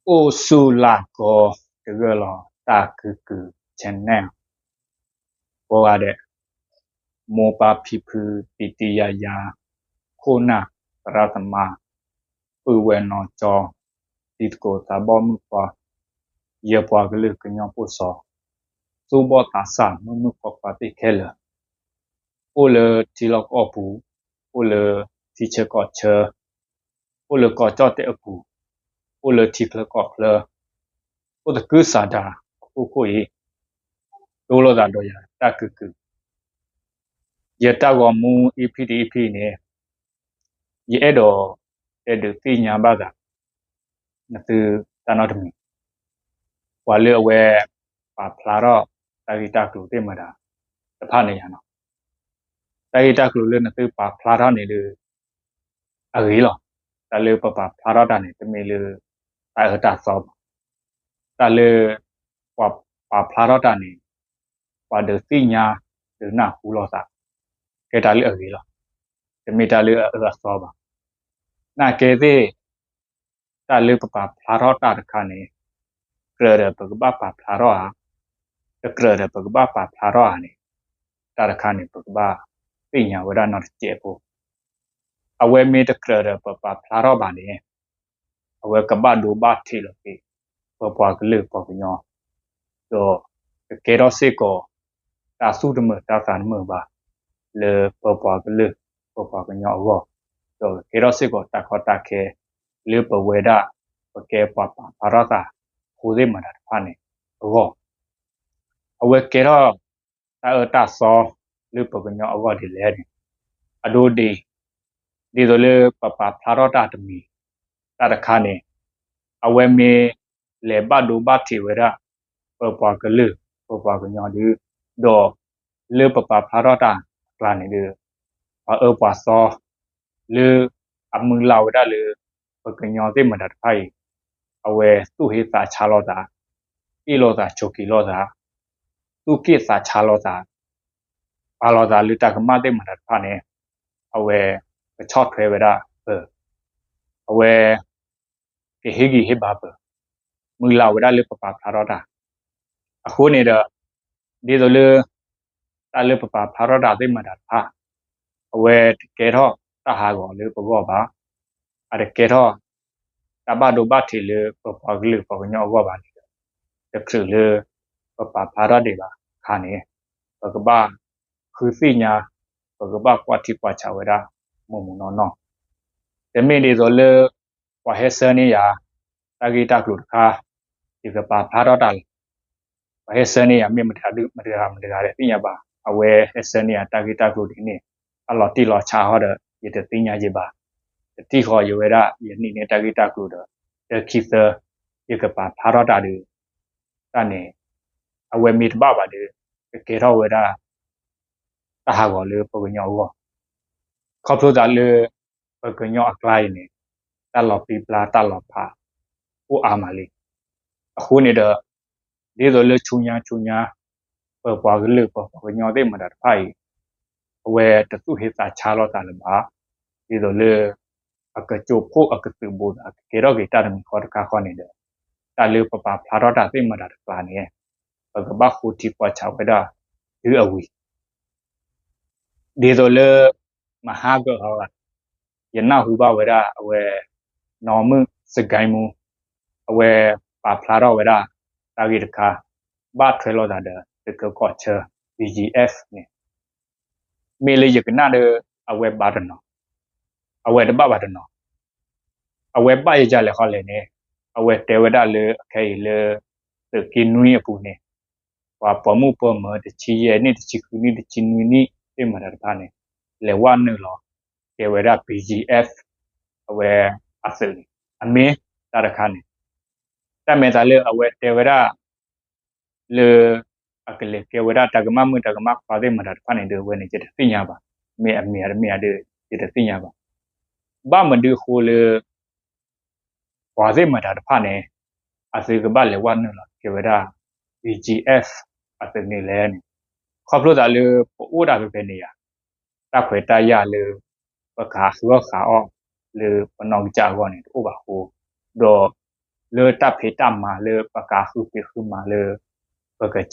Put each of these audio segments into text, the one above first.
အိၣ်ဆူၣ်လၢ်ကီတဂၢၢ်လီၤ တၢ်ကုၢ်ကုၢ် channel ကိးဂၤဒဲး, မိၢ်ပၢ်ဖံဖု တံၤတံၤယၤယၤ, ခိၣ်နၢ် သရၣ်သမါ, ပုၢ်ဝဲၢ်နီၢ်ကၠီ, တံၤသကိးသးဘီမုၣ်ခွါ, ယပှၤကလုာ်ကညီဖိစီၤ, သူၣ်ဘီၣ်သးစၢ် မုၣ်မုၣ်ခွါခွါသ့ၣ်ခဲလၢာ်, အိၣ်လၢထံလီၢ်ကီၢ်ပူၤ, အိၣ်လၢထံဆၢကီၢ်ဆၢ, အိၣ်လၢကီၢ်ကၠီၣ်တဲၣ်အပူၤ, အိၣ်လၢထံချၢကီၢ်ချၢ, အိၣ်သကုၤဆးဒးအဖီခိၣ်အံၤ, တိလိာ်သးဒီးယၤတၢ်ကုၢ်ကုၢ်, ယတၢ်ဂီၤမူ EP တ EP န့ၣ်, ယအဲၣ်ဒိးတဲဒုးသ့ၣ်ညါဘၣ်သး နသုတၢ်နီတမံၤ, ပှၤလၢအဝဲ ပာ်ဖျါထီၣ်တၢ်ဂ့ၢ်တၢ်ကျိၤသ့ၣ်မတၤတဖၣ်န့ၣ်ယါနီၤ, တၢ်ဂ့ၢ်တၢ်ကျိၤလၢနသုပာ်ဖျါထီၣ်န့ၣ်ဒီး အဂ့ၤလီၤ. တၢ်လၢပပာ်ဖျါထီၣ်တၢ်န့ၣ် တမ့ၢ်လၢ တၢ်အၢတၢ်သီဘၣ်. တၢ်လၢ ပှၤပာ်ဖျါထီၣ်တၢ်န့ၣ် ပှၤဒုးသ့ၣ်ညါ ဒုးနၢ်ဟူလိာ်သး ကဲတၢ်လၢအဂ့ၤလီၤ. တမ့ၢ်တၢ်လၢအအၢအသီဘၣ်. နာ်ကဲသ့ၣ် တၢ်လၢပပာ်ဖျါထီၣ်တၢ်တခါန့ၣ် ကြၢးဒီးပကဘၣ်ပာ်ဖျါထီၣ်ဧါ, တကြၢးဒီးပကဘၣ်ပာ်ဖျါထီၣ်ဧါန့ၣ် တၢ်တခါန့ၣ် ပကဘၣ်သ့ၣ်ညါဝဲဒၣ်နီတစဲးဖိ. အဝဲမ့ၢ်တကြၢးဒီးပပာ်ဖျါထီၣ်ဘၣ်န့ၣ် အဝဲကဘၣ်ဒိဘၣ်ထံးလီၤက့ၤ ပပှၤကလုာ်ပှၤကညီ, ဒီးကကဲထီၣ်စ့ၢ်ကီး တၢ်သူၣ်တမုာ်တၢ်သးတမုာ်ဘၣ် လၢပပှၤကလုာ် ပပှၤကညီအဂီၢ်, ဒီးကကဲထီၣ်စ့ၢ်ကီးတၢ်ကီတၢ်ခဲ လၢပဝဲဒၣ် ပကဲပှၤပာ်ဖျါထီၣ်သး ဖိသ့ၣ်မတၤတဖၣ်န့ၣ်အဂီၢ်, အဝဲကဲထီၣ် တၢ်အၢတၢ်သီ လၢပကညီအဂီၢ်ဒ်လဲၣ်န့ၣ်, အဒိဒ် ဒ်သိးလၢပပာ်ဖျါထီၣ်တၢ်တမံၤ တၢ်တခါန့ၣ် အဝဲမ့ၢ်လဲၤဘၣ်ဒိဘၣ်ထံးဝဲဒၣ် ပပှၤကလုာ် ပပှၤကညီဒုး, ဒီးလၢပပာ်ဖျါထီၣ်တၢ်အကျါန့ၣ်ဒီး ပှၤအၢပှၤသီ လၢအမုၢ်လၢ်ဝဲဒၣ်လၢ ပကညီသ့ၣ်မတၤတဖၣ်အံၤ အဝဲသူၣ်ဟ့သးဆါလိာ်သး, အ့ၣ်လိာ်သးဆိးက့လိာ်သး, သူၣ်က့ၣ်သးဆါလိာ်သး, ပာ်လီၤသးလၢတၢ်ကမၣ်သ့ၣ်မတၤတဖၣ်န့ၣ် အဝဲကဆီၣ်ထွဲဝဲဒၣ်ပၢၤ, အဝဲ ကဟ့ၣ်ဂံၢ်ဟ့ၣ်ဘါပၢၤ, မုၢ်လၢ်ဝဲဒၣ်လၢပပာ်ဖျါထီၣ်တၢ်. အဃိန့ၣ်ဒီး ဒ်သိးလၢ တၢ်လၢပပာ်ဖျါထီၣ်တၢ်သ့ၣ်မတၤတဖၣ် အဝဲတကဲထီၣ်တၢ်ဟးဂီၤလၢပဂီၢ်ဘၣ်, အတကဲထီၣ် တၢ်ဘၣ်ဒိဘၣ်ထံးလၢပပှၤကလုာ်ပှၤကညီအဂီၢ်ဘၣ်န့ၣ်ဒီး တချုးလၢ ပပာ်ဖျါထီၣ်ဒံးဘၣ်အခါန့ၣ် ပကဘၣ်ဃုသ့ၣ်ညါ, ပကဘၣ်ကွၢ်ထံကွၢ်ဆးဝဲဒၣ် မုၢ်မုၢ်နီၢ်နီၢ်, တမ့ၢ်ဒ်သိးလၢ ပှၤဟဲဆှၢန့ၢ်ယၤ တၢ်ဂ့ၢ်တၢ်ကျိၤတခါ ယကပာ်ဖျါထီၣ်တၢ်လီၤ. ပှၤဟဲဆှၢန့ၢ်ယၤမ့ၢ်မတၤဒုး မတဂၤမတဂၤဒီးသ့ၣ်ညါဘၣ်, အဝဲဟဲဆှၢန့ၢ်ယၤတၢ်ဂ့ၢ်တၢ်ကျိၤဒ်န့ၣ် အလီၤတံၢ်လီၤဆဲးဟီဒီး ယတသ့ၣ်ညါယံၤဘၣ်. တထံၣ်ဃီယဝဲဒၣ် ယနံၣ်န့ၢ်တၢ်ဂ့ၢ်တၢ်ကျိၤဒီး တၢ်ခံသၢ ယကပာ်ဖျါထီၣ်တၢ်ဒီး တၢ်န့ၣ် အဝဲမ့ၢ်တဘၣ်ဘၣ်ဒီး ကကဲထီၣ်ဝဲဒၣ် တၢ်ဟးဂီၤလၢပကညီအဂီၢ်, ခီဖျိသးလၢ ပကညီအကျါအံၤန့ၣ် တၢ်လီၤပြံပြါတၢ်လီၤဖး အိၣ်အါမးလံ. အဃိန့ၣ်ဒီး ဒ်သိးလၢဆူညါဆူညါ ပပှၤကလုာ်ပပှၤကညီသ့ၣ်မတၤတဖၣ်အံၤ အဝဲတသူၣ်ဟ့သးဆါလိာ်သးလၢၤဘၣ်. ဒ်သိးလၢ အကစိာ်ဖှိၣ်အကသုးဘူးသး ကကဲထီၣ်က့ၤတၢ်တမံၤဃီတခါဃီန့ၣ်ဒီး တၢ်လၢပပာ်ဖျါထီၣ်တၢ်သ့ၣ်မတၤတကျါန့ၣ် ပကဘၣ်ဃိထံကွၢ်ဆးဝဲဒၣ် တုၤအဝံၤ ဒ်သိးလၢ မဟါကဂီၤဂၤ ယနၢ်ဟူဘၣ်ဝဲဒၣ်အဝဲ နီၢ်မုၣ်စကဲမူ အဝဲပာ်ဖျါထီၣ်ဝဲဒၣ် တၢ်ဂ့ၢ်တခါ ဘၣ်ထွဲလိာ်သးဒီး သုးကၢကီၢ်ဆၢ BGF န့ၣ် မ့ၢ်လၢယကနၣ်ဒီး အဝဲဘါတနီၤ, အဝဲတဘၣ်ဘၣ်တနီၤ, အဝဲဘၣ်ယၤလဲၣ်ဃီလဲၣ်န့ၣ် အဝဲတဲဝဲဒၣ်လၢအခဲအံၤလၢ သုးက့နွံအပူၤန့ၣ် ပှၤပိာ်မုၣ်ပိာ်မၢၤ တဆံယဲၢ်နံၣ် တဆံဃုနံၣ် တဆံနွံနံၣ်သ့ၣ်မတၤတဖၣ်န့ၣ် လဲၤဝဲနုာ်လီၤ ကဲဝဲဒၣ် BGF အဝဲအသုးန့ၣ် အမ့ၢ်တၢ်တခါန့ၣ် တၢ်မဲာ်သးလၢအဝဲတဲဝဲဒၣ် လၢ အကလဲၤကဲဝဲဒၣ်တၢ်ကမၣ်မုၣ်တၢ်ကမၣ်ခွါသ့ၣ်မတၤတဖၣ်န့ၣ်ဒီး အဝဲန့ၣ်ယတသ့ၣ်ညါဘၣ်, မ့ၢ်အမ့ၢ်ဧါတမ့ၢ်ဧါဒီး ယတသ့ၣ်ညါဘၣ်. ဘၣ်မနုၤအဃိလၢ ပှၤသ့ၣ်မတၤတဖၣ်န့ၣ် အသုကဘၣ်လဲၤဝဲနုာ်လီၤကဲဝဲဒၣ် BGF အသုးန့ၣ်လဲၣ်န့ၣ် ခီဖျိသးလၢပအိၣ်ဒၣ်ဖဲဖဲန့ၣ်ယါ တၢ်ခွဲးတၢ်ယာ်လၢ ပကဟးဃုအီၣ်ဃးအီၣ်လၢပနီၢ်ကစၢ်အဂီၢ်န့ၣ် တအိၣ်ဘၣ်အဃိ ဒီး လၢတၢ်ဖံးတၢ်မၤလၢပကဟးဃုဖံးဃုမၤလၢ ပကစၢ်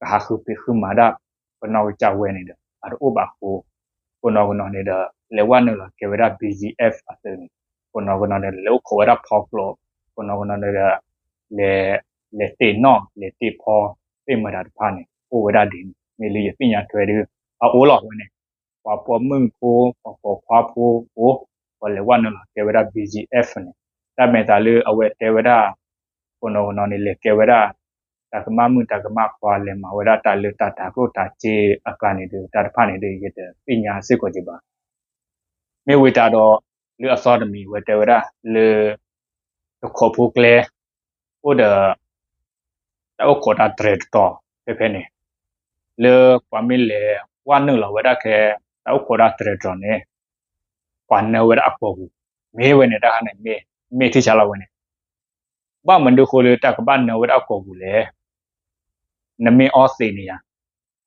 ကဟးဃုဖံးဃုမၤဒၣ် ပနီၢ်ကစၢ်ဝဲန့ၣ်ဒီး အတအိၣ်ဘၣ်အဃိ, ကိးနီၢ်ကနီၤန့ၣ်ဒီး လဲၤဝဲနုာ်လီၤကဲဝဲဒၣ် ဘံၣ်ကၠံၣ်အဲၣ် အသုးန့ၣ်, ကိးနီၢ်ကနီၤန့ၣ်ဒီး လဲၤအိၣ်ခိးဝဲဒၣ်ဖီကျိ, ကိးနီၢ်ကနီၤန့ၣ်ဒီး လဲၤ လဲၤတ့ၢ်နီၣ် လဲၤတ့ၢ်ဖီ သ့ၣ်မတၤတဖၣ်န့ၣ် အိၣ်ဝဲဒၣ်ဒ်န့ၣ် မ့ၢ်လၢယသ့ၣ်ညါထွဲဒီး အအိၣ်လီၤဝဲန့ၣ် ပှၤပိာ်မုၣ်ဖိ ပှၤပိာ်ခွါဖိအိၣ်, ပှၤလဲၤဝဲနုာ်လီၤကဲဝဲဒၣ် ဘံၣ်ကၠံၣ်အဲၣ် န့ၣ်, တၢ်မဲာ်သးလၢအဝဲတဲဝဲဒၣ် ကိးနီၢ်ကနီၤန့ၣ် လဲၤကဲဝဲဒၣ် တၢ်ကမၣ်မုၣ်တၢ်ကမၣ်ခွါ လဲၤမၤဝဲဒၣ်တၢ်လၢတၢ်တၤကျိၣ်တၤစ့အကျါန့ၣ်ဒီး တၢ်တဖၣ်န့ၣ်ဒီး ယတသ့ၣ်ညါစ့ၢ်ကီးက့ၤဘၣ်. မ့ၢ်ဝံၤတၢ်ဒီး လၢအသီတမံၤ အဝဲတဲဝဲဒၣ်လၢ တခိးဖိကျဲ အိၣ်ဒီး တၢ်အိၣ်ခိးတၢ်တြဲၤတတီၤဖဲဖဲန့ၣ်, လၢပှၤမ့ၢ်လဲၤဝဲနုာ်လီၤဝဲဒၣ်ခဲ တၢ်အိၣ်ခိးတၢ်တြဲၤတတီၤန့ၣ် ပှၤနၢဝဲဒၣ်အကိာ်ပူၤ, မ့ၢ်ဝဲန့ၣ်တၢ်ခါန့ၣ် မ့ၢ် မ့ၢ်ထံၣ်ဆါလီၤဝဲန့ၣ် ဘၣ်မနုၤဃိလၢတၢ်ကဘၣ်နၢဝဲဒၣ်အကိာ်ပူၤလဲၣ်. နမ့ၢ်အီသံးန့ၣ်ယါ,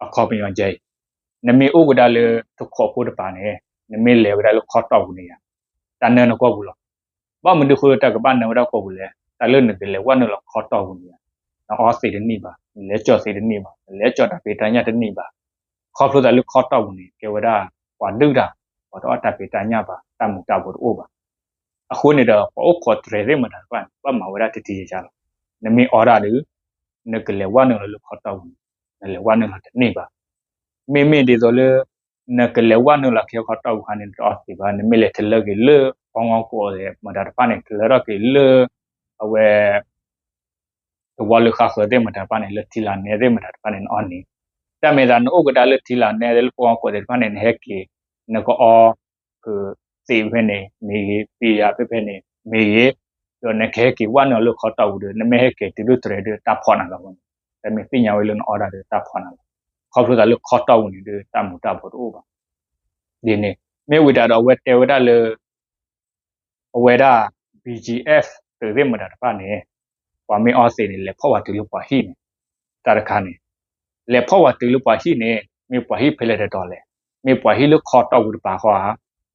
အခီပညီကဲအံၤ, နမ့ၢ်အိၣ်ကဒါလၢတခိးဖိတပၤန့ၣ် နမ့ၢ်လဲၤဝဲဒၣ်လၢခီတီၢ်ပူၤန့ၣ်ယါ, တၢ်နၢနကိာ်ပူၤလီၤ. ဘၣ်မနုၤဃိလၢတၢ်ကဘၣ်နၢဝဲဒၣ်ကိာ်ပူၤလဲၣ်. တၢ်လၢနကလဲၤဝဲနုာ်လီၤခီတီၢ်ပူၤန့ၣ်ယါ, နအီသံးတန့ၢ်ဘၣ်, နလဲၤကၠီသံးတန့ၢ်ဘၣ်, နလဲၤကၠီတၢ်ဖံးတၢ်ညၣ်တန့ၢ်ဘၣ်. ခီဖျိသးလၢခီတီၢ်ပူၤန့ၣ် ကဲဝဲဒၣ်ပှၤဒုၣ်တၢ်, ပှၤတအီၣ်တၢ်ဖံးတၢ်ညၣ်ဘၣ်, တၢ်မူၤတၢ်ဘှီးတအိၣ်ဘၣ်. အဃိန့ၣ်ဒီး ပှၤအိၣ်ခိးတြဲၤသ့ၣ်မတၤတဖၣ်န့ၣ် ဘၣ်မၤဝဲဒၣ်တထံၣ်ယါလီၤ. နမ့ၢ်အီဒၣ်ဒီး နကလဲၤဝဲနုာ်လီၤလၢခီတီၢ်ပူၤန့ၣ် နလဲၤဝဲနုာ်လီၤတန့ၢ်ဘၣ်. မ့မ့ၢ်ဒ်သိးလၢ နကလဲၤဝဲနုာ်လီၤခဲခီတီၢ်ပူၤခါန့ၣ် နတအီသံးဘၣ်, နမ့ၢ်လဲၤထလၢက့ၤလၢ ဖီငီကိးသ့ၣ်မတၤတဖၣ်န့ၣ် ထလၢထီၣ်က့ၤလၢ အဝဲ သဝီလၢဃါဃၢၤသ့ၣ်မတၤတဖၣ်န့ၣ် လၢထံလၢနဲသ့ၣ်မတၤတဖၣ်န့ၣ် နအီန့ၣ်, တၢ်မဲာ်သးနအိၣ်ကဒါလၢထံလၢနဲသ့ၣ်လၢဖီငီကိးသ့ၣ်တဖၣ်န့ၣ် နဟဲက့ၤ နကအီ ကသံးဖဲန့ၣ်မ့ၢ်ဂ့ၤ, ပံယၤဖဲဖဲန့ၣ်မ့ၢ်ဂ့ၤ, ဒီးနကဟဲက့ၤဝဲနုာ်လၢခီတီၢ်ပူၤဒီး နမ့ၢ်ဟဲက့ၤတုၤလၢတြဲၤဒီး တၢ်ဖီၣ်နၤလီၤဝဲန့ၣ်, တမ့ၢ်သ့ၣ်ညါဝဲလၢနအီဒၣ်ဒီးတၢ်ဖီၣ်နၤလီၤ. ခီဖျိသးလၢခီတီၢ်ပူၤန့ၣ်ဒီး တၢ်မူၤတၢ်ဘှီးတအိၣ်ဘၣ်. ဒ်န့ၣ် မ့ၢ်ဝံၤတၢ်ဒီး အဝဲတဲဝဲဒၣ်လၢ အဝဲဒၣ် ဘံၣ်ကၠံၣ်အဲၣ် သုးသ့ၣ်မတၤတဖၣ်န့ၣ် ပှၤမ့ၢ်အီသံးန့ၣ် လဲၤဖီၣ်ဝဲတုၤလၢပှၤဟံၣ်န့ၣ်, တၢ်တခါန့ၣ် လဲၤဖီၣ်ဝဲတုၤလၢပှၤဟံၣ်န့ၣ် မ့ၢ်ပှၤဟံၣ်ဖဲလဲၣ်တတီၤလဲၣ်. မ့ၢ်ပှၤဟံၣ်လၢခီတီၢ်ပူၤတပၤဃီဧါ,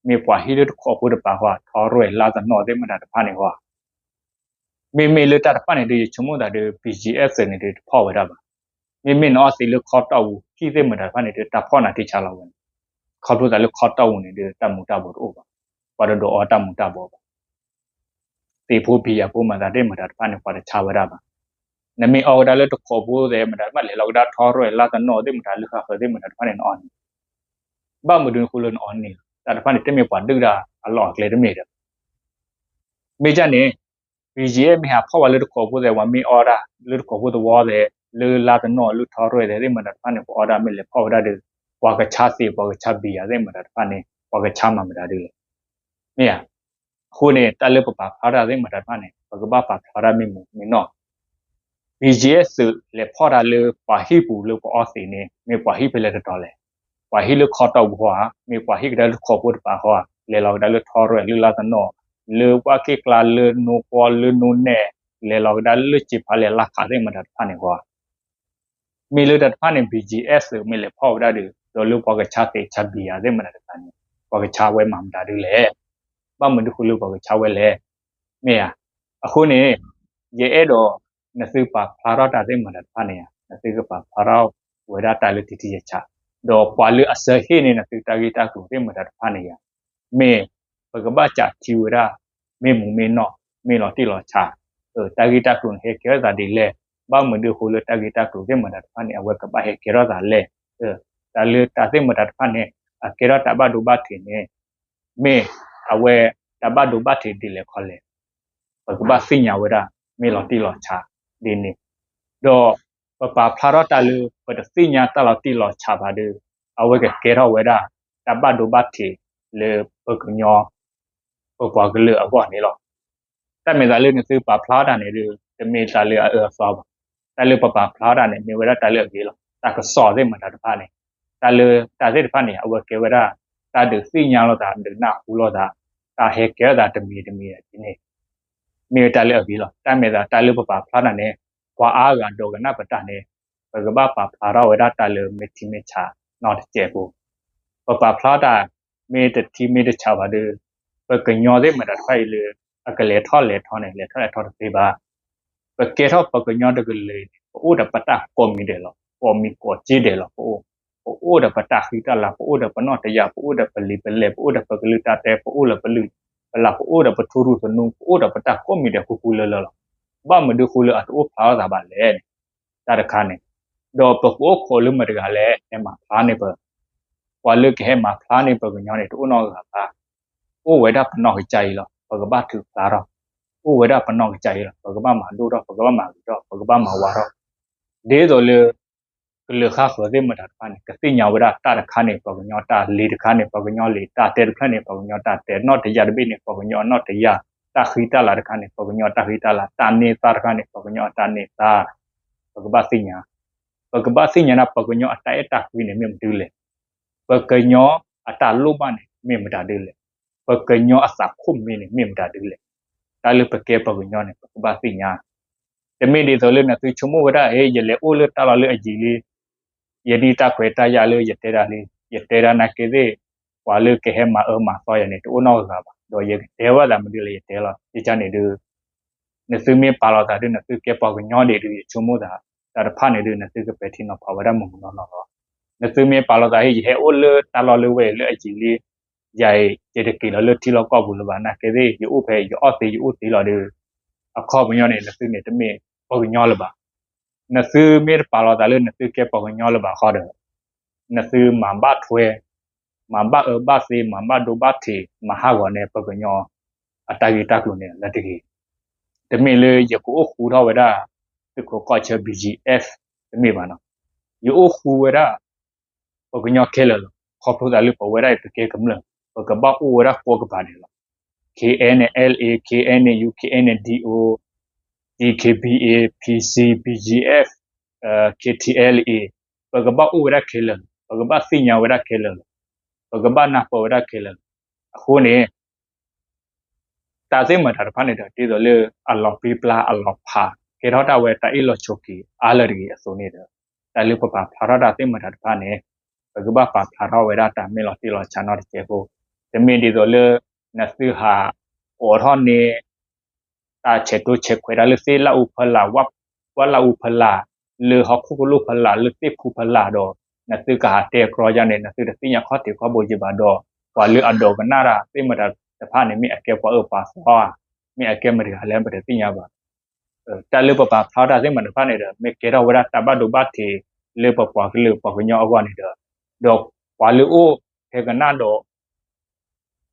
မ့ၢ်ပှၤဟံၣ်လၢတခိးဖိတပၤဃီဧါ, ထီရဲၣ်လါသနီၣ်သ့ၣ်မတၤတဖၣ်န့ၣ်ဃီဧါ. မ့မ့ၢ်လၢတၢ်တဖၣ်န့ၣ်ဒီး ယဆိကမိၣ်သးဒီး ဘံၣ်ကၠံၣ်အဲၣ် သုးန့ၣ်ဒီး တဖီၣ်ဝဲဒၣ်ဘၣ်. မ့မ့ၢ်နအီသံးလၢခီတီၢ်ပူၤ ဟံၣ်သ့ၣ်မတၤတဖၣ်န့ၣ်ဒီး တၢ်ဖီၣ်နၤထံဆါလီၤဝဲန့ၣ်, ခီဖျိသးလၢခီတီၢ်ပူၤန့ၣ်ဒီး တၢ်မူၤတၢ်ဘှီးတအိၣ်ဘၣ်, ပှၤတဒိးအီတၢ်မူၤတၢ်ဘှီးဘၣ်. သံးဖိဘံယၤဖိမၤသးသ့ၣ်မတၤတဖၣ်န့ၣ် ပှၤတဆါဝဲဒၣ်ဘၣ်. နမ့ၢ်အီဝဲဒၣ်လၢတခိးဖိသ့ၣ်မတၤတဖၣ် လဲၤလီၤကဒါထီရဲၣ်လါသနီၣ်သ့ၣ်မတၤ လၢဃါဃၢၤသ့ၣ်မတၤတဖၣ်န့ၣ် နအီန့ၣ်, ဘၣ်မနုၤဃိလၢနအီန့ၣ်, တၢ်တဖၣ်န့ၣ် တမ့ၢ်ပှၤဒုၣ်တၢ်အလီၢ်အကျဲတမ့ၢ်ဒီး မ့ၢ်ဒ်န့ၣ် ဘံယဲၢ်မ့ၢ်ဟးဖီၣ်ဝဲလၢတခိးဖိသ့ၣ် ပှၤမ့ၢ်အီဒၣ်လၢတခိးဖိသဝီသ့ၣ် လၢလါသနီၣ် လၢထီရဲၣ်သ့ၣ် သ့ၣ်မတၤတဖၣ်န့ၣ် ပှၤအီဒၣ်မ့ၢ်လဲၤဖီၣ်ဝဲဒၣ်ဒီး ပှၤကဆါသံး ပှၤကဆါဘံယၤသ့ၣ်မတၤတဖၣ်န့ၣ် ပှၤကဆါမၤမတၤဒ်လဲၣ်. မ့ၢ်ဧါ. အဃိန့ၣ် တၢ်လၢပပာ်ဖျါတၢ်သ့ၣ်မတၤတဖၣ်န့ၣ် ပကဘၣ်ပာ်ဖျါတၢ်မ့ၢ်မူမ့ၢ်နီၢ် ဘံယဲၢ်သုး လဲၤဖီၣ်တၢ်လၢပှၤဟံၣ်ပူၤလၢပအီသံးန့ၣ် မ့ၢ်ပှၤဟံၣ်ဖဲလဲၣ်တတီၤလဲၣ်. ပှၤဟံၣ်လၢခီတီၢ်ပူၤဧါ, မ့ၢ်ပှၤဟံၣ်ကဒါလၢတခိးဖိတပၤဧါ, လဲၤလီၤကဒါလၢထီရဲၣ် လၢလါသနီၣ်, လၢဝၣ်က့ၣ်ကျါ လၢနိကွီ လၢနိနဲၣ်, လဲၤလီၤကဒါလၢစ့ဖးလဲၣ် လါခးသ့ၣ်မတၤတဖၣ်န့ၣ်ဃီ မ့ၢ်လၢတၢ်တဖၣ်န့ၣ် ဘံယဲၢ်သုး မ့ၢ်လဲၤဖီၣ်ဝဲဒၣ်ဒီး ဒီးလၢပှၤကဆါသံးဆါဘံယၤသ့ၣ်မတၤတဖၣ်န့ၣ် ပှၤကဆါဝဲမၤမတၤဒ်လဲၣ်. ဘၣ်မနုၤဃိလၢပှၤကဆါဝဲလဲၣ်. မ့ၢ်ဧါ. အဃိန့ၣ် ယအဲၣ်ဒိး နသုပာ်ဖျါထီၣ်တၢ်သ့ၣ်မတၤတဖၣ်န့ၣ်ဧါ, နသုကပာ်ဖျါထီၣ်ဝဲဒၣ်တၢ်လၢတထံၣ်ယဆး, ဒီးပှၤလၢအစၢဟ့ၣ်န့ၢ်နသုတၢ်ဂ့ၢ်တၢ်ကျိၤသ့ၣ်မတၤတဖၣ်န့ၣ်ဧါ, မ့ၢ်ပကဘၣ်စးထံဝဲဒၣ် မ့ၢ်မူမ့ၢ်နီၢ် မ့ၢ်လီၤတံၢ်လီၤဆဲး, တၢ်ဂ့ၢ်တၢ်ကျိၤန့ၣ် ဟဲကဲထီၣ်သးဒ်လဲၣ်. ဘၣ်မနုၤဃိလၢတၢ်ဂ့ၢ်တၢ်ကျိၤသ့ၣ်မတၤတဖၣ်န့ၣ် အဝဲကဘၣ်ဟဲကဲထီၣ်သးလဲၣ်. တၢ်လၢတၢ်သ့ၣ်မတၤတဖၣ်န့ၣ် အကဲထီၣ်တၢ်ဘၣ်ဒိဘၣ်ထံးန့ၣ် မ့ၢ်အဝဲတၢ်ဘၣ်ဒိဘၣ်ထံးဒ်လဲၣ်ခီလဲၣ်, ပကဘၣ်သ့ၣ်ညါဝဲဒၣ် မ့ၢ်လီၤတံၢ်လီၤဆဲးဒ်န့ၣ်, ဒီးပပာ်ဖျါထီၣ်တၢ်လၢ ပတသ့ၣ်ညါတၢ်လီၤတံၢ်လီၤဆဲးဘၣ်ဒီး အဝဲကကဲထီၣ်ဝဲဒၣ် တၢ်ဘၣ်ဒိဘၣ်ထံးလၢပကညီ ပပှၤကလုာ်အဂီၢ်န့ၣ်လီၤ. တၢ်မဲာ်သးလၢနသုပာ်ဖျါတၢ်န့ၣ်ဒီး တမ့ၢ်တၢ်လၢအအၢအသီဘၣ်. တၢ်လၢပပာ်ဖျါတၢ်န့ၣ် မ့ၢ်ဝဲဒၣ်တၢ်လၢအဂ့ၤလီၤ. တၢ်ကစီၣ်သ့ၣ်မတၤတဖၣ်န့ၣ် တၢ်လၢတၢ်သ့ၣ်တဖၣ်န့ၣ် အဝဲကဲဝဲဒၣ် တၢ်ဒုးသ့ၣ်ညါလိာ်သး ဒုးနၢ်ဟူလိာ်သး တၢ်ဟဲကဲထီၣ်သးတမံၤတမံၤဒ်န့ၣ် မ့ၢ်ဝဲတၢ်လၢအဂ့ၤလီၤ. တၢ်မဲာ်သးတၢ်လၢပပာ်ဖျါတၢ်န့ၣ် ပှၤအါဂၤဒိကနၣ်ပတၢ်န့ၣ် ပကဘၣ်ပာ်ဖျါထီၣ်ဝဲဒၣ်တၢ်လၢမ့ၢ်ထံမ့ၢ်ဆးနီတစဲးဖိ. ပပာ်ဖျါတၢ် မ့ၢ်တထံမ့ၢ်တဆးဘၣ်ဒီး ပကညီသ့ၣ်မတၤတဖၣ်အံၤလၢ အကလဲၤထီၣ်လဲၤထီန့ၣ် လဲၤထီၣ်လဲၤထီတသ့ဘၣ်. ပကဲထီၣ်ပှၤကညီတကလုာ်န့ၣ် ပအိၣ်ဒီးပတၢ်ကိးမံၤဒဲးလီၤ. ကိးမံၤကိးက့ဒဲးလီၤ. ပအိၣ်, ပအိၣ်ဒီးပတၢ်ဃံတၢ်လၤ, ပအိၣ်ဒီးပနီၣ်တယၢ်, ပအိၣ်ဒီးပလံာ်ပလဲၢ်, ပအိၣ်ဒီးပကလုၢ်တၢ်တဲ, ပအိၣ်ဒီးပလုၢ်ပလၢ်, ပအိၣ်ဒီးပထူရူၢ်သနူ, ပအိၣ်ဒီးပတၢ်ကိးမံၤဒဲးဃူဃူလၢလၢလီၤ. ဘၣ်မနုၤဃိလၢအတအိၣ်ဖျါထီၣ်သးဘၣ်လဲၣ်န့ၣ် တၢ်တခါန့ၣ်, ဒီးပကအိၣ်ခိးလၢမတၤတဂၤလဲၣ် ဟဲမၤဖျါန့ၢ်ပ, ပှၤလၢကဟဲမၤဖျါန့ၢ်ပှၤကညီန့ၣ် တအိၣ်နီတဂၤဘၣ်. အိၣ်ဝဲဒၣ်ပနီၢ်ကစၢ်အံၤလီၤ. ပကဘၣ်ထုးဖျါထီၣ်, အိၣ်ဝဲဒၣ်ပနီၢ်ကစၢ်အံၤလီၤ. ပကဘၣ်မၤဒိၣ်ထီၣ်, ပကဘၣ်မၤဂ့ၤထီၣ်, ပကဘၣ်မၤဝါထီၣ်, ဒ်သိးလၢ ကလုာ်ဃၣ်ဃၢၤသ့ၣ်မတၤတဖၣ်န့ၣ် ကသ့ၣ်ညါဝဲဒၣ်တၢ်တခါန့ၣ် ပှၤကညီတၢ်, လံာ်တခါန့ၣ် ပှၤကညီလံာ်, တၢ်တဲတဖျၢၣ်န့ၣ် ပှၤကညီတၢ်တဲ, နီၣ်တယၢ်တဘ့ၣ်န့ၣ် ပှၤကညီနီၣ်တယၢ်, တၢ်ဃံတၢ်လၤတခါန့ၣ် ပှၤကညီတၢ်ဃံတၢ်လၤ, တၢ်န့ၢ်သါတခါန့ၣ် ပှၤကညီတၢ်န့ၢ်သါ, ပကဘၣ်သ့ၣ်ညါ, ပကဘၣ်သ့ၣ်ညါဒၣ် ပှၤကညီအတၢ်အဲၣ်တၢ်ကွံန့ၣ် မ့ၢ်မနုၤလဲၣ်, ပှၤကညီအတၢ်လိၣ်ဘၣ်န့ၣ် မ့ၢ်မတၤဒ်လဲၣ်, ပှၤကညီအသးခိၣ်မ့ၢ်န့ၣ် မ့ၢ်မတၤဒ်လဲၣ်, တၢ်လၢပကဲပှၤကညီန့ၣ် ပကဘၣ်သ့ၣ်ညါ. တမ့ၢ်ဒ်သိးလၢနသုဆိကမိၣ်ဝဲဒၣ် ဟ့ ယလဲၤအိၣ်လၢတၢ်လီၢ်လၢအယံၤလံ, ယန့ၢ်တၢ်ခွဲးတၢ်ယာ်လၢယတဲဒၣ်လံ, ယတဲဒၣ်နာ်က့သ့ၣ်, ပှၤလၢကဟဲမၤအၢမၤသီယၤန့ၣ် တအိၣ်နီတဂၤဘၣ်. ဒီးယကတဲဘၣ်သးမနုၤလၢယတဲလီၤ. ယကန့ၣ်ဒုး နသုမ့ၢ်ပာ်လီၤသးဒုး နသုကဲပှၤကညီဒံးဒုး ယဆိကမိၣ်သး တၢ်တဖၣ်န့ၣ်ဒုး နသုကပဲာ်ထံနီၤဖးဝဲဒၣ်မုၢ်မုၢ်နီၢ်နီၢ်လီၤ. နသုမ့ၢ်ပာ်လီၤသး ဟ့ ယဟဲအိၣ်လၢတၢ်လီၢ်လၢဝဲအံၤလၢအယံၤလံ, ယၤအံၤ ယတက့ၤလီၤလၢထံလီၢ်ကီၢ်ပူၤလၢၤဘၣ်, နာ်က့သ့ၣ် ယအိၣ်ဖဲယအီၣ်သ့ယအိၣ်သ့လီၤဒီး အခီပညီန့ၣ် နသုန့ၣ်တမ့ၢ်ပှၤကညီလၢၤဘၣ်. နသုမ့ၢ်တပာ်လီၤသးလၢနသုကဲပှၤကညီလၢၤဘၣ်ဃီဒီး နသုမၤဘၣ်ထွဲ, မၤဘၣ်အၢဘၣ်သီ, မၤဘၣ်ဒိဘၣ်ထံး, မၤဟးဂီၤန့ၢ်ပှၤကညီအတၢ်ဂ့ၢ်တၢ်ကျိၤန့ၣ်လၢတဂ့ၤ. တမ့ၢ်လၢယကအိၣ်ဃူထီၣ်ဝဲဒၣ် သုးခိးကီၢ်ဆၢ BGF တမ့ၢ်ဘၣ်နီၤ. ယအိၣ်ဃူဝဲဒၣ် ပှၤကညီခဲလၢာ်လီၤ. ခီဖျိသးလၢပဝဲဒၣ်အံၤ ပကဲကမျၢၢ်, ပကဘၣ်အိၣ်ဝဲဒၣ်ကိးကပၤဒဲးလီၤ. KNLA, KNU, KNDO, DKBA, PC, BGF, KTLA, ပကဘၣ်အိၣ်ဝဲဒၣ်ခဲလၢာ်လီၤ. ပကဘၣ်သ့ၣ်ညါဝဲဒၣ်ခဲလၢာ်လီၤ. ပကဘၣ်နၢ်ပၢၢ်ဝဲဒၣ်ခဲလၢာ်လီၤ. အဃိန့ၣ် တၢ်သ့ၣ်မတၤတဖၣ်န့ၣ်ဒီး ဒ်သိးလၢအလီၤပြံပြါအလီၤဖး ကဲထီၣ်ဒၣ်ဝဲတၢ်အ့ၣ်လိာ်ဆိးက့ၤအါလၢၤတဂ့ၤအသိးန့ၣ်ဒီး တၢ်လၢပပာ်ဖျါထီၣ်တၢ်သ့ၣ်မတၤတဖၣ်န့ၣ် ပကဘၣ်ပာ်ဖျါထီၣ်ဝဲဒၣ်တၢ်မ့ၢ်လီၤတံၢ်လီၤဆဲးနီတစဲးဖိ, တမ့ၢ်ဒ်သိးလၢ နသုဟးအိးထီၣ်န့ၢ် တၢ်ဆဲးကျိးဆဲးခွဲးတၢ်လၢသ့ၣ်လၢအူဖီလာ်, ဝၣ်လၢအူဖီလာ်, လၢဟီၣ်ခိၣ်ကလိၣ်ဖီလာ်, လၢသ့ၣ်ဖူဖီလာ်ဒီး နသုကဟးတဲကြီယါန့ၣ် နသုတသ့ၣ်ညါခီၣ်ထံးခီၣ်ဘိယံၤဘၣ်ဒီး ပှၤလၢအဒိကနၣ်တၢ်သ့ၣ်မတၤတဖၣ်န့ၣ် မ့ၢ်အကဲပှၤအၢပှၤသီဧါ, မ့ၢ်အကဲမတၤတဂၤလဲၣ် ပတသ့ၣ်ညါဘၣ်. တၢ်လၢပပာ်ဖျါထီၣ်တၢ်သ့ၣ်မတၤတဖၣ်န့ၣ်ဒီး မ့ၢ်ကဲထီၣ်ဝဲဒၣ်တၢ်ဘၣ်ဒိဘၣ်ထံး လၢပပှၤကလုာ်ပှၤကညီအဂီၢ်န့ၣ်ဒီး, ဒီးပှၤလၢအိၣ်ဟဲကနၣ်ဒီး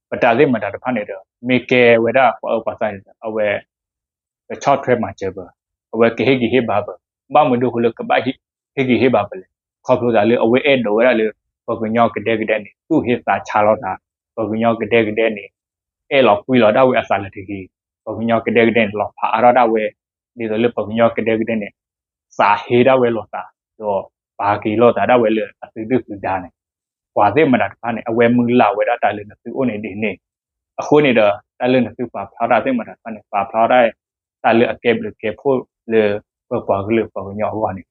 ပတၢ်သ့ၣ်မတၤတဖၣ်န့ၣ်ဒီး မ့ၢ်ကဲဝဲဒၣ်ပှၤအၢပှၤသီန့ၣ်ဒီး အဝဲ ကဆီၣ်ထွဲမၤစၢၤပှၤ, အဝဲကဟ့ၣ်ဂံၢ်ဟ့ၣ်ဘါပှၤ, ဘၣ်မနုၤအဃိလၢကဘၣ်ဟ့ၣ်ဂံၢ်ဟ့ၣ်ဘါပှၤလဲၣ်. ခီဖျိသးလၢအဝဲအဲၣ်ဒိးဝဲဒၣ်လၢ ပှၤကညီကဒဲကဒဲန့ၣ် သူၣ်ဟ့သးဆါလီၤသး, ပှၤကညီကဒဲကဒဲန့ၣ် အဲၣ်လီၤကွံလီၤဒၣ်ဝဲအသးလၢတဂ့ၤ, ပှၤကညီကဒဲကဒဲန့ၣ် လီၤဖးအါထီၣ်ဒၣ်ဝဲ, ဒ်သိးလၢပှၤကညီကဒဲကဒဲန့ၣ် သးဟ့ဒၣ်ဝဲလိာ်သး, ဒီးပာ်က့ၤလိာ်သးဒၣ်ဝဲလၢအသုဒုၣ်သုဒါန့ၣ်, ပှၤသ့ၣ်မတၤတဖၣ်န့ၣ် အဝဲမုၢ်လၢ်ဝဲဒၣ်တၢ်လၢနသုအိၣ်န့ၣ်ဒ်န့ၣ်. အဃိန့ၣ်ဒီး တၢ်လၢနသုပာ်ဖျါတၢ်သ့ၣ်မတၤတဖၣ်န့ၣ် ပာ်ဖျါတၢ် တၢ်လၢအကဲဘျုးကဲဖှိၣ်လၢ ပပှၤကလုာ်ပှၤကညီအဂီၢ်န့ၣ်,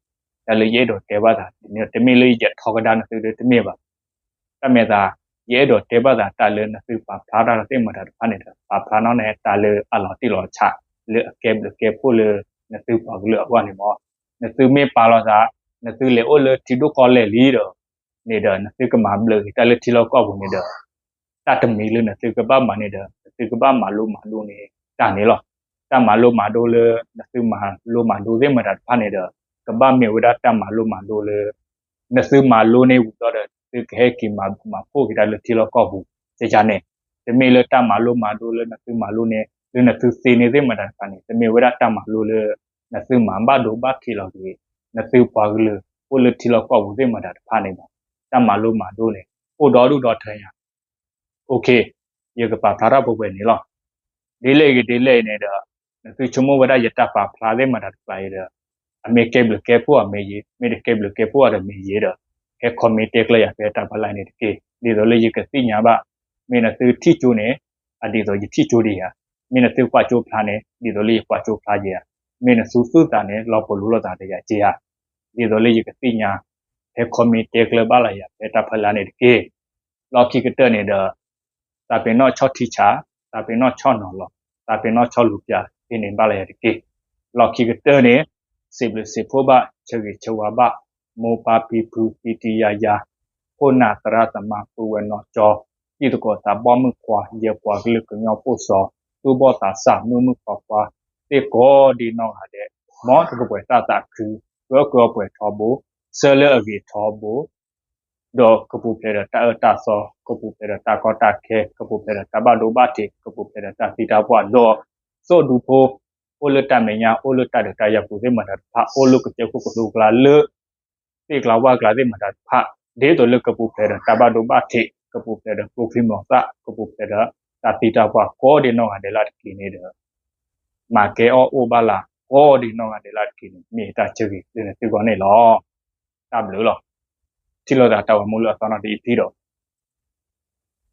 တၢ်လၢယအဲၣ်ဒိးတဲဘၣ်သးန့ၣ် တမ့ၢ်လၢယထီကဒါနသုဒီးတမ့ၢ်ဘၣ်. တၢ်မဲာ်သး ယအဲၣ်ဒိးတဲဘၣ်သး တၢ်လၢနသုပာ်ဖျါတၢ်သ့ၣ်မတၤတဖၣ်န့ၣ်ဒီး ပာ်ဖျါနီၣ်န့ၢ်တၢ်လၢအလီၤတံၢ်လီၤဆဲး လၢအကဲဘျုးကဲဖှိၣ်လၢ နသုပှၤကလုာ်အဂီၢ်န့ၣ်မး. နသုမ့ၢ်ပာ်လီၤသး နသုလဲၤအိၣ်လၢထံဒိၣ်ကီၢ်လဲၢ်လံဒီး န့ၣ်ဒီး နသုကမၤဘျုးက့ၤတၢ်လၢထံလီၢ်ကီၢ်ပူၤန့ၣ်ဒီး တၢ်တမံၤလၢနသုကဘၣ်မၤန့ၣ်ဒီး နသုကဘၣ်မၤလိမၤဒိးန့ၢ်တၢ်န့ၣ်လီၤ. တၢ်မၤလိမၤဒိးလၢ နသုမၤလိမၤဒိးသ့ၣ်မတၤတဖၣ်န့ၣ်ဒီး ကဘၣ်မ့ၢ်ဝဲဒၣ်တၢ်မၤလိမၤဒိးလၢ နသုမၤလိန့ၢ်ဝံၤဘျီဒီး နသုကဟဲက့ၤမၤဘျုးမၤဖှိၣ်က့ၤတၢ်လၢထံလီၢ်ကီၢ်ပူၤ ကယၤန့ၣ်, တမ့ၢ်လၢတၢ်မၤလိမၤဒိးလၢနသုမၤလိန့ၢ် လၢနသုသ့န့ၢ်သ့ၣ်မတၤတဖၣ်န့ၣ် တမ့ၢ်ဝဲဒၣ်တၢ်မၤလိလၢ နသုမၤဘၣ်ဒိဘၣ်ထံးလီၤက့ၤ နသုပှၤကလုာ်အိၣ်လၢထံလီၢ်ကီၢ်ပူၤသ့ၣ်မတၤတဖၣ်န့ၣ်ဘၣ်. တၢ်မၤလိမၤဒိးန့ၣ် အိၣ်ဒီဒူၣ်ဒီထၢညါ ယကပာ်ဖျါထီၣ်ပှဲၤပှဲၤန့ၣ်လီၤ. ဒ်လဲၣ်ဂ့ၤဒ်လဲၣ်အံၤန့ၣ်ဒီး နသုဆိကမိၣ်ဝဲဒၣ်ယတၢ်ပာ်ဖျါသ့ၣ်မတၤတဖၣ်အံၤဒီး အမ့ၢ်ကဲဘျုးကဲဖှိၣ်အမ့ၢ်ယ့ၤ, မ့ၢ်တကဲဘျုးကဲဖှိၣ်အတမ့ၢ်ယ့ၤဒီး ဟဲ comment တဲကျၢၤယၤဖဲတၢ်ဖီလာ်န့ၣ်တက့ၢ်. ဒ်သိးလၢယကသ့ၣ်ညါဘၣ်, မ့ၢ်နသုထံၣ်ကၠိန့ၣ် အဒ်သိးယထံၣ်ကၠိဒံးဧါ, မ့ၢ်နသုကွၢ်ကၠိဖျါန့ၣ် ဒ်သိးလၢယကွၢ်ကၠိဖျါက့ၤဧါ, မ့ၢ်နသုသူၣ်သးန့ၣ် လီၤပလိာ်လိာ်သးဒီးယၤက့ဧါ, ဒ်သိးလၢယကသ့ၣ်ညါ, ဟဲ comment တဲကျၢၤဘၣ်လီၤယၤဖဲတၢ်ဖီလာ်န့ၣ်တက့ၢ်. လီၢ်ခံကတၢၢ်န့ၣ်ဒီး သးပ့ၤနီၣ်ဆီၣ်ထံဆး, သးပ့ၤနီၣ်ဆီၣ်နီၤလီၤ. သးပ့ၤနီၣ်ဆီလူၤပၠး ဟ့ၣ်န့ၢ်ဘၣ်လၢယၤတက့ၢ်. လီၢ်ခံကတၢၢ်န့ၣ် စံးဘျုးစံးဖှိၣ်ဘၣ် ဆၢဂ့ၤဆၢဝါဘၣ် မိၢ်ပၢ်ဖံဖု တံၤတံၤယၤယၤ ခိၣ်နၢ်သရၣ်သမါ ပုၢ်ဝဲၢ်နီၢ်ကၠီ တံၤသကိးသးဘီၣ်မုၣ်ခွါ ယဲၢ်ပှၤကလုာ်ကညီဖိစီၤ သူၣ်ဘီၣ်သးစၢ် မုၣ်မုၣ်ခွါခွါ သ့ၣ်ကိးဒံနီၢ်ဂၤဒဲး မ်တကပှဲၤတၢ်သးခု ပၢကၢအီၤပှဲၤထီဘိ ဆၢလၢအဂ့ၤထီဘိ ဒီးကပူၤဖျဲးဒီးတၢ်အၢတၢ်သီ, ကပူၤဖျဲးဒီးတၢ်ကီတၢ်ခဲ, ကပူၤဖျဲးဒီးတၢ်ဘၣ်ဒိဘၣ်ထံး, ကပူၤဖျဲးဒီးတၢ်သံတၢ်ပှၢ်ဒီး သိၣ်ဒူဖိ အိၣ်လၢတၢ်မဲာ်ညါ, အိၣ်လၢတၢ်ဒုးတၢ်ယၤပူၤသ့ၣ်မတၤတဖၣ်, အိၣ်လၢကစၢၢ်ခိၣ်ကလိကျါလၢ သ့ၣ်ကျါဝၣ်ကျါသ့ၣ်မတၤတဖၣ်, ဒ်သိးလၢကပူၤဖျဲးဒီးတၢ်ဘၣ်ဒိဘၣ်ထံး, ကပူၤဖျဲးဒီးကျိချံမျိာ်သၣ်, ကပူၤဖျဲးဒီးတၢ်သံတၢ်ပှၢ်ကိးဒံနီၢ်ဂၤဒဲးလၢ်တက့ၢ်န့ၣ်ဒီး မၤကဲအီၣ်အိၣ်ဘၣ်လၢ်ကိးဒံနီၢ်ဂၤဒဲးလၢ်တက့ၢ်န့ၣ် မ့ၢ်တၢ်ဆၢဂ့ၤလၢနသုဂီၢ်န့ၣ်လီၤ. တၢ်ဘျုးလီၤ. ထံၣ်လိာ်သးတၢ်ဂီၤမူလၢအသီနီၣ်တအံၤဖံဒီး